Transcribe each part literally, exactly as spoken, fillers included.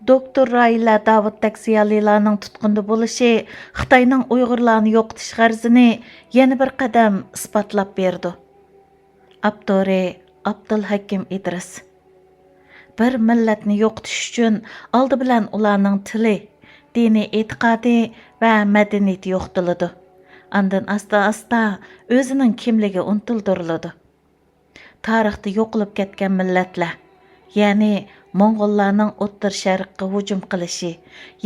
دوكتور راھىلە داۋۇتتەك زىيالىيلارنىڭ تۇتقۇندا بولۇشى خىتاينىڭ ئۇيغۇرلارنى يوقىتىش غەرىزىنى يەنە بىر قەدەم ئىسپاتلاپ بېرىدۇ. ئاپتورى: ئابدۇلھەكىم ئىدرىس. بىر مىللەتنى يوقىتىش ئۈچۈن ئالدى بىلەن ئۇلارنىڭ تىلى، دىنىي ئېتىقادى ۋە مەدەنىيىتى يوقىتىلىدۇ. ئاندىن ئاستا-ئاستا ئۆزىنىڭ كىملىكى ئۇنتۇلدۇرۇلىدۇ. تارىختا يوقىلىپ كەتكەن مىللەتلەر، يەنى موڭغۇللارنىڭ ئوتتۇرا شەرققە ھۇجۇم قىلىشى،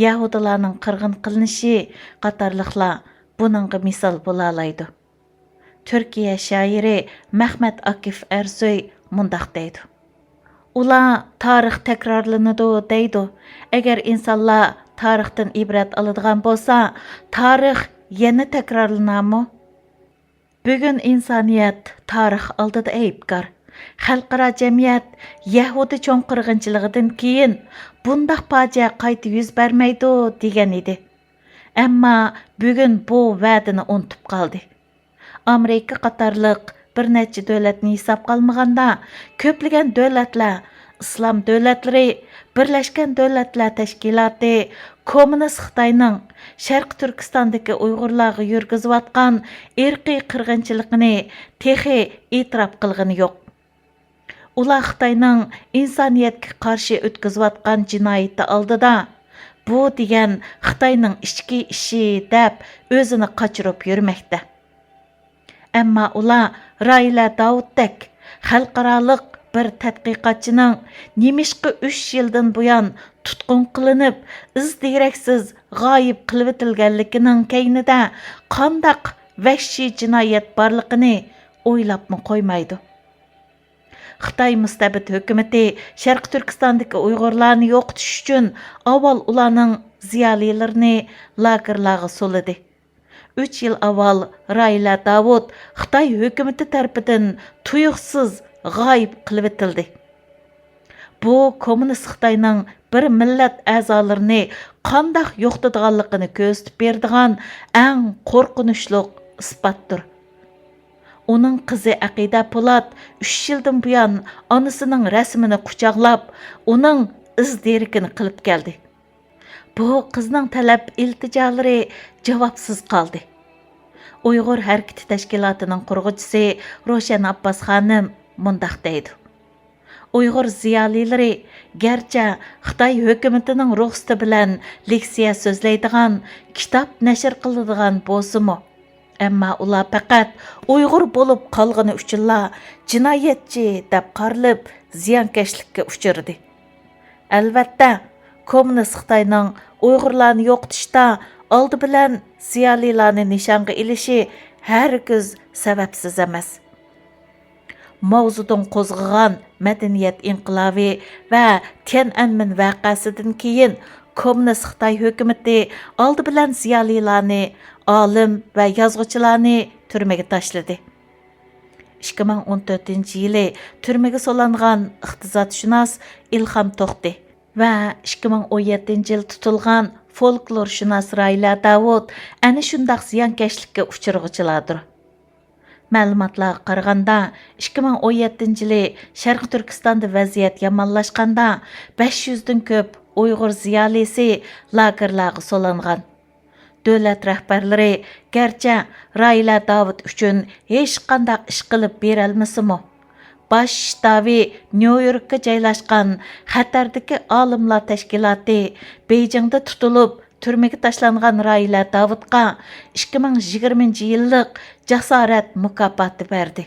يەھۇدىيلارنىڭ قىرغىن قىلىنىشى قاتارلىقلار بۇنىڭغا مىسال بولالايدۇ. تۈركىيە شائىرى مەخمەت ئاكىف ئەرسۆي مۇنداق دەيدۇ: «ئۇلار تارىخ تەكرارلىنىدۇ دەيدۇ. ئەگەر ئىنسانلار تارىختىن ئىبرەت ئالىدىغان بولسا، تارىخ يەنە تەكرارلىنارمۇ؟» بۈگۈن ئىنسانىيەت تارىخ ئالدىدا ئەيىبكار. خەلقئارا جەمئىيەت يەھۇدىي چوڭ قىرغىنچىلىقىدىن كېيىن بۇنداق پاجىئە قايتا يۈز بەرمەيدۇ دېگەن ئىدى. ئەمما بۈگۈن بۇ ۋەدىنى ئۇنتۇپ قالدى. ئامېرىكا قاتارلىق بىر نەچچە دۆلەتنى ھېسابقا ئالمىغاندا، كۆپلىگەن دۆلەتلەر، ئىسلام دۆلەتلىرى، بىرلەشكەن دۆلەتلەر تەشكىلاتى، كوممۇنىست خىتاينىڭ شەرقىي تۈركىستاندىكى ئۇيغۇرلارغا يۈرگۈزۈۋاتقان ئىرقىي قىرغىنچىلىقىنى تېخى ئېتىراپ قىلغىنى يوق. ئۇلار خىتاينىڭ ئىنسانىيەتكە قارشى ئۆتكۈزۈۋاتقان جىنايىتى ئالدىدا، «بۇ دېگەن خىتاينىڭ ئىچكى ئىشى» دەپ ئۆزىنى قاچۇرۇپ يۈرمەكتە. ئەمما ئۇلار راھىلە داۋۇتتەك خەلقئارالىق بىر تەتقىقاتچىنىڭ نېمىشقا ئۈچ يىلدىن بۇيان تۇتقۇن قىلىنىپ، ئىز دېرەكسىز غايىب قىلىۋېتىلگەنلىكىنىڭ كەينىدە قانداق ۋەھشىي جىنايەت بارلىقىنى ئويلاپمۇ قويمايدۇ. خىتاي مۇستەبىت ھۆكۈمىتى شەرقىي تۈركىستاندىكى ئۇيغۇرلارنى يوقىتىش ئۈچۈن ئاۋۋال ئۇلارنىڭ زىيالىيلىرىنى لاگېرلارغا سولىدى. ئۈچ يىل ئاۋۋال راھىلە داۋۇت خىتاي ھۆكۈمىتى تەرىپىدىن تۇيۇقسىز غايىب قىلىۋېتىلدى. بۇ كوممۇنىست خىتاينىڭ بىر مىللەت ئەزالىرىنى قانداق يوقىتىدىغانلىقىنى كۆرسىتىپ بېرىدىغان ئەڭ قورقۇنچلۇق ئىسپاتتۇر. ئۇنىڭ قىزى ئەقىدە پولات ئۈچ يىلدىن بۇيان ئانىسىنىڭ رەسىمىنى قۇچاقلاپ، ئۇنىڭ ئىز دېرىكىنى قىلىپ كەلدى. بۇ قىزنىڭ تەلەپ ئىلتىجالىرى جاۋابسىز قالدى. ئۇيغۇر ھەرىكىتى تەشكىلاتىنىڭ قۇرغۇچىسى روشەن ئابباس خانىم مۇنداق دەيدۇ: ئۇيغۇر زىيالىيلىرى گەرچە خىتاي ھۆكۈمىتىنىڭ رۇخسىتى بىلەن لېكسىيە سۆزلەيدىغان، كىتاب نەشر قىلىدىغان بولسىمۇ، ئەمما ئۇلار پەقەت ئۇيغۇر بولۇپ قالغىنى ئۈچۈنلا جىنايەتچى دەپ قارىلىپ، زىيانكەشلىككە ئۇچرىدى. ئەلۋەتتە، كوممۇنىست خىتاينىڭ ئۇيغۇرلارنى يوقىتىشتا ئالدى بىلەن زىيالىيلارنى نىشانغا ئېلىشى ھەرگىز سەۋەبسىز ئەمەس. ماۋزېدۇڭ قوزغىغان مەدەنىيەت ئىنقىلابى ۋە تيەنئەنمېن ۋەقەسىدىن كېيىن، كوممۇنىست خىتاي ھۆكۈمىتى ئالدى بىلەن زىيالىيلارنى، ئالىم ۋە يازغۇچىلارنى تۈرمىگە تاشلىدى. ئىككى مىڭ ئون تۆتىنچى يىلى تۈرمىگە سولانغان ئىقتىسادشۇناس ئىلھام توختى ۋە ئىككى مىڭ ئون يەتتىنچى يىلى تۇتۇلغان فولكلورشۇناس راھىلە داۋۇت ئەنە شۇنداق زىيانكەشلىككە ئۇچرىغۇچىلاردۇر. مەلۇماتلارغا قارىغاندا، ئىككى مىڭ ئون يەتتىنچى يىلى شەرقىي تۈركىستاندا ۋەزىيەت يامانلاشقاندا، بەش يۈزدىن كۆپ ئۇيغۇر زىيالىيسى لاگېرلارغا سولانغان. دۆلەت رەھبەرلىرى گەرچە راھىلە داۋۇت ئۈچۈن ھېچقانداق ئىش قىلىپ بېرەلمىسىمۇ، باش شتابى نيۇ يوركقا جايلاشقان خەتەردىكى ئالىملار تەشكىلاتى بېيجىڭدا تۇتۇلۇپ، تۈرمىگە تاشلانغان راھىلە داۋۇتقا ئىككى مىڭ يىگىرمىنچى يىللىق جاسارەت مۇكاپاتى بەردى.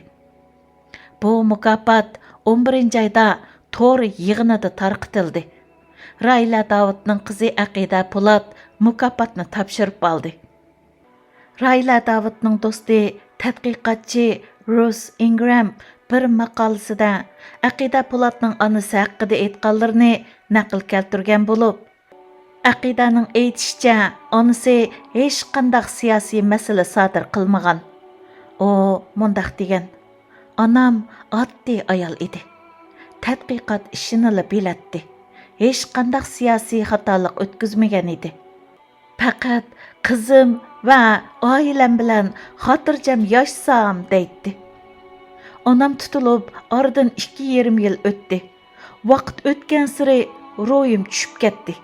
بۇ مۇكاپات ئون بىرىنچى ئايدا تور يىغىنىدا تارقىتىلدى. راھىلە داۋۇتنىڭ قىزى ئەقىدە پولات مۇكاپاتنى تاپشۇرۇپ ئالدى. راھىلە داۋۇتنىڭ دوستى، تەتقىقاتچى روس ئىنگرام بىر ماقالىسىدە ئەقىدە پولاتنىڭ ئانىسى ھەققىدە ئېيتقانلىرىنى نەقىل كەلتۈرگەن بولۇپ، ئەقىدەنىڭ ئېيتىشىچە، ئانىسى ھېچقانداق سىياسىي مەسىلە سادىر قىلمىغان. ئۇ مۇنداق دېگەن: «ئانام ئاددىي ئايال ئىدى. تەتقىقات ئىشىنىلا بىلەتتى. ھېچقانداق سىياسىي خاتالىق ئۆتكۈزمىگەن ئىدى. پەقەت قىزىم ۋە ئائىلەم بىلەن خاتىرجەم ياشىسام دەيتتى.» ئانام تۇتۇلۇپ ئارىدىن ئىككى يېرىم يىل ئۆتتى. ۋاقىت ئۆتكەنسېرى روھىم چۈشۈپ كەتتى.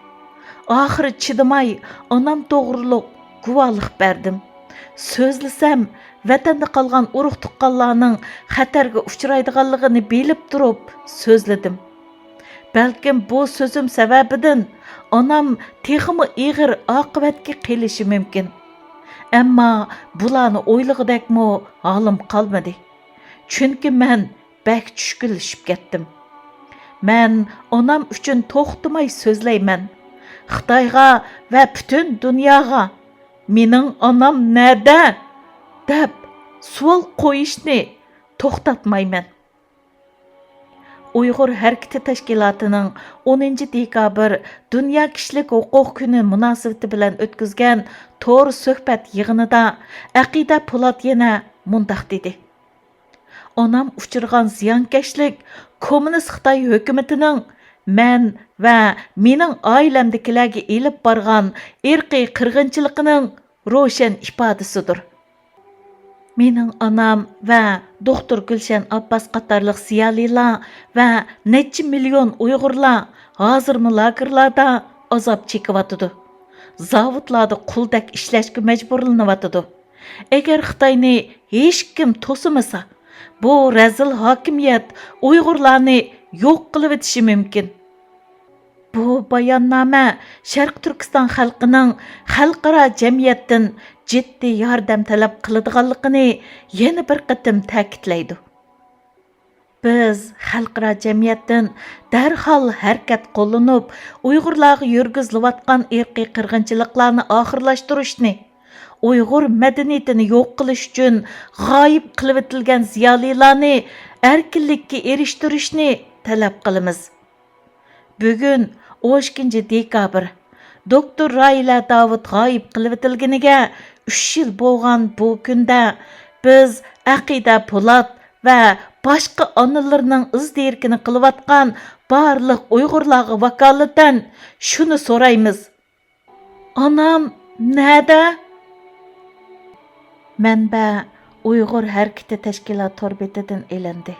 ئاخىرى چىدىماي ئانام توغرۇلۇق گۇۋاھلىق بەردىم. سۆزلىسەم، ۋەتەندە قالغان ئۇرۇق-تۇغقانلارنىڭ خەتەرگە ئۇچرايدىغانلىقىنى بىلىپ تۇرۇپ سۆزلىدىم. بەلكىم بۇ سۆزۈم سەۋەبىدىن ئانام تېخىمۇ ئېغىر ئاقىۋەتكە قېلىشى مۇمكىن. ئەمما بۇلارنى ئويلىغۇدەكمۇ ھالىم قالمىدى. چۈنكى مەن بەك چۈشكۈنلىشىپ كەتتىم. مەن ئانام ئۈچۈن توختىماي سۆزلەيمەن. خىتايغا ۋە پۈتۈن دۇنياغا «مېنىڭ ئانام نەدە؟» دەپ سوئال قويۇشنى توختاتمايمەن. ئۇيغۇر ھەرىكىتى تەشكىلاتىنىڭ ئونىنچى دېكابىر دۇنيا كىشىلىك ھوقۇق كۈنى مۇناسىۋىتى بىلەن ئۆتكۈزگەن تور سۆھبەت يىغىنىدا ئەقىدە پولات يەنە مۇنداق دېدى: «ئانام ئۇچرىغان زىيانكەشلىك كوممۇنىست خىتاي ھۆكۈمىتىنىڭ مەن ۋە مېنىڭ ئائىلەمدىكىلەرگە ئېلىپ بارغان ئىرقىي قىرغىنچىلىقىنىڭ روشەن ئىپادىسىدۇر.» مېنىڭ ئانام ۋە دوختۇر گۈلشەن ئابباس قاتارلىق زىيالىيلار ۋە نەچچە مىليون ئۇيغۇرلار ھازىرمۇ لاگېرلاردا ئازاب چېكىۋاتىدۇ. زاۋۇتلاردا قۇلدەك ئىشلەشكە مەجبۇرلىنىۋاتىدۇ. ئەگەر خىتاينى ھېچكىم توسىمىسا، بۇ رەزىل ھاكىمىيەت ئۇيغۇرلارنى يوق قىلىۋېتىشى مۇمكىن. بۇ باياننامە شەرقىي تۈركىستان خەلقىنىڭ خەلقئارا جەمئىيەتتىن جىددىي ياردەم تەلەپ قىلىدىغانلىقىنى يەنە بىر قېتىم تەكىتلەيدۇ. بىز خەلقئارا جەمئىيەتتىن دەرھال ھەرىكەت قوللىنىپ، ئۇيغۇرلارغا يۈرگۈزۈلۈۋاتقان ئىرقىي قىرغىنچىلىقلارنى ئاخىرلاشتۇرۇشنى، ئۇيغۇر مەدەنىيىتىنى يوق قىلىش ئۈچۈن غايىب قىلىۋېتىلگەن زىيالىيلارنى ئەركىنلىككە ئېرىشتۈرۈشنى تەلەپ قىلىمىز. بۈگۈن، ئون ئىككىنچى دېكابىر، دوكتور راھىلە داۋۇت غايىب قىلىۋېتىلگىنىگە ئۈچ يىل بولغان بۇ كۈندە، بىز ئەقىدە پولات ۋە باشقا ئانىلىرىنىڭ ئىز دېرىكىنى قىلىۋاتقان بارلىق ئۇيغۇرلارغا ۋاكالىتەن شۇنى سورايمىز: «ئانام نەدە؟» مەنبە: ئۇيغۇر ھەرىكىتى تەشكىلات تور بېتىدىن ئېلىندى.